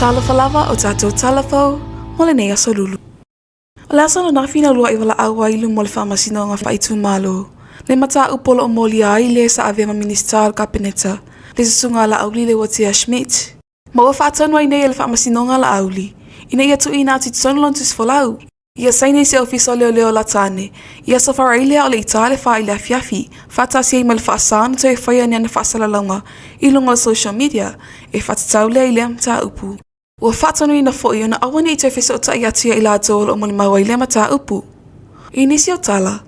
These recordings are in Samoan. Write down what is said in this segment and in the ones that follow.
Talofa lava o tatou tala fou mo lenei aso lulu. O le aso ananafi na uluai valaau ai i luma o le Faamasinoga Faaitumalo le mataupu o lo o molia ai le sa avea ma Minisita o le Kapeneta, le Susuga a Laauli Leuatea Schmidt. Ma ua faatonu ai nei e le Faamasinoga a Laauli ina ia tuuina atu i totonu lona tusifolau ia saini i se ofisa o leoleo o Latane i aso Faraile a o le ita le 4 i le afiafi, faatasi ai ma le faasa ona toe faia ni ana faasalalauga i luga o le social media e faatatau lea i lea mataupu. Ua faatonuina foi ona aua ne i toe fesootai atu ia i latou o lo o molimau ai lea mataupu. I nisi o tala,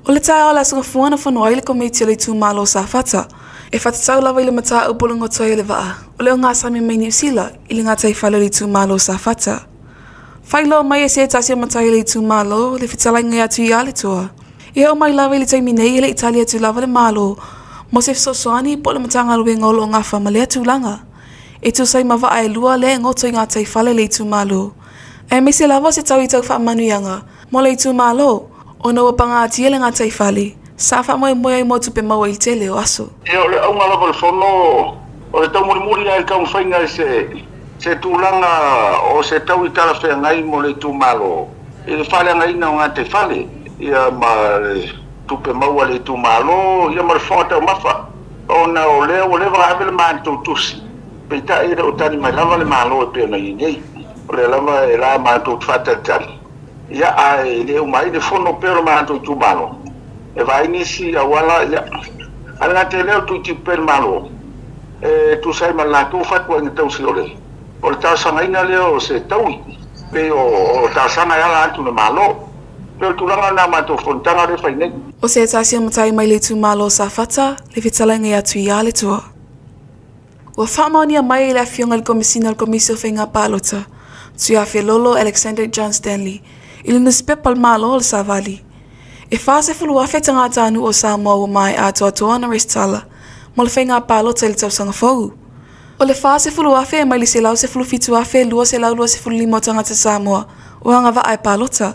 o le taeao o le Aso Gafua na fono ai le Komiti o le Itumalo o Safata e faatatau lava i le mataupu o le goto ai o le vaa o le ogasami mai Niu Sila i le gataifale o le itumalo o Safata. Faailoa mai e se tasi o matai o le itumalo le fetalaiga ia Tuialetoa, E oo mai lava i le taimi nei e le i tali atu lava le Malo mo se fesoasoani po o le Matagaluega o lo o gafa ma lea tulaga. E tusa ai ma vaa e lua lea e goto i gataifale le itumalo, aemaise lava o se tau i tau faamanuiaga mo le itumalo ona ua pagatia le gataifale sa faamoemoe ai mo tupe maua i le tele o aso. Ia, o le auga lava o le fono, o le taumolimoli lava i le taumafaiga i se tulaga o se taui talafeagai mo le itumalo i le faaleagaina o gataifale, ia ma le tupe maua a le itumalo, ia ma le fofoga taumafa. Ona o lea ua leva ona ave le matou tusi, peitai e le o tali mai lava le Malo e pei ona i ai nei. O lea lava e la matou te faatalitali, ia ae le uma ai le fono pea o le matou itumalo e vaai nisi auala, ia ae le gata i lea o le tuitipu pea i le Malo e tusa ai ma le latou fatuaiga tausi o le o le talosagaina lea o se taui pei o talosaga e ala atu i le Malo. Pei o le tulaga lena o matou fonotaga lea e fai nei. O se tasi o matai mai le itumalo o Safata, le fetalaiga ia Tuialetoa. Ua faamaonia mai e le Afioga i le Komesina o le Komisi o Faiga Palota, Tuiafelolo Alexander John Stanley, i le nusipepa a le Malo o le Savali. E 40,000 tagatanuu o Samoa ua maea atoatoa ona resitala mo le faiga palota i le tausaga fou. O le 40,000 mai le 117,225 o tagata Samoa ua agavaa e palota.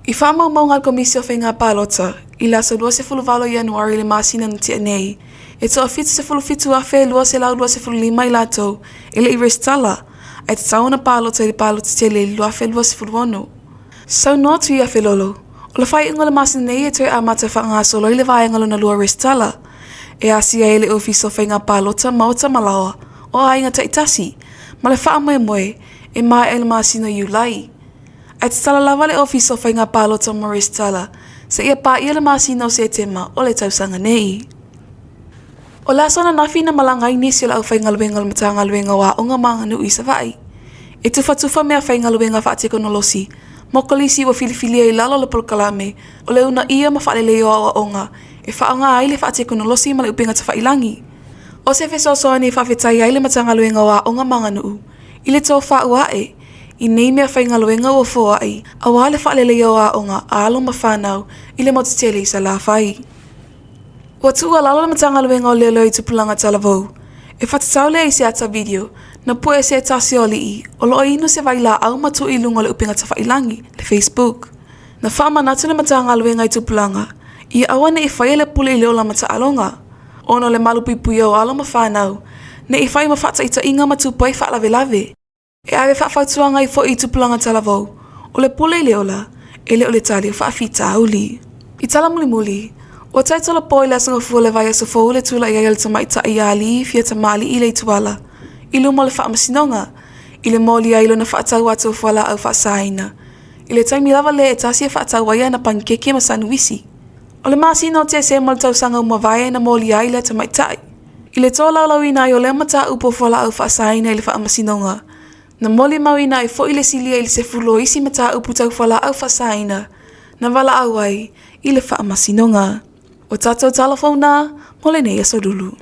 I faamaumauga a le Komisi o Faiga Palota i le aso 28 o Ianuari i le masina na tea nei, e toa-77,225 i latou e le i resitala ae tatau ona palota i le palota tele i le 2026. Saunoa Tuiafelolo, o le faaiuga o le masina nei e toe amata faagasolo ai le vaega lona lua resitala e asia ai e le Ofisa o Faiga Palota maota ma laoa o aiga taitasi ma le faamoemoe e maea i le masina o Iulai. Ae tatala lava le Ofisa o Faiga Palota mo resitala seia paia le masina o Setema o le tausaga nei. O le aso ananafi na malaga ai nisi o le aufaigaluega o le Matagaluega o Aoga ma Aganuu i Savaii e tufatufa meafaigaluega faatekonolosi mo kolisi ua filifilia i lalo o le polokalame o le uunaia ma faaleleia o aoaoga e faaaoga ai le faatekonolosi ma le upega tafailangi. O se fesoasoani e faafetai ai le Matagaluega o Aoga ma Aganuu i le tofa ua ae i nei meafaigaluega ua foai aua le faaleleia o aoga a alo ma fanau i le motu tele i Salafai. Ua tuualalo le Matagaluega o Leoleo i Tupulaga Talavou e faatatau lea i se ata video na pue e se tasi o alii o lo o inu se vailaau ma tuu i luga o le upega tafailangi, le Facebook. Na faamanatu le Matagaluega i tupulaga ia aua ne i faia le pule i le ola ma taaloga, ona o le malupuipuia o alo ma fanau, ne i fai ma faataitaiga ma tupu ai faalavelave. E ave faafautuaga ai foi i tupulaga talavou, o le pule i le ola, e le o le tali o faafitauli. I tala mulimuli, ua taitolapo i le Aso Gafua o le vaiaso fou le tulai ai o le tamaitai ia Alii Fia Tamalii Leituala i luma o le Faamasinoga i le molia ai lona faatau atu o fualaau faasaina i le taimi lava lea e tasi e faatau ai ana panikeke ma sanuisi. O le masina o Tesema o le tausaga ua mavae na molia ai lea tamaitai. I le tolaulauina ai o lea mataupu o fualaau faasaina i le faamasinoga, na molimauina ai foi le silia i le 10 o isi mataupu tau fualaau faasaina na valaau ai i le faamasinoga. O tatou tala fou na mo lenei aso lulu.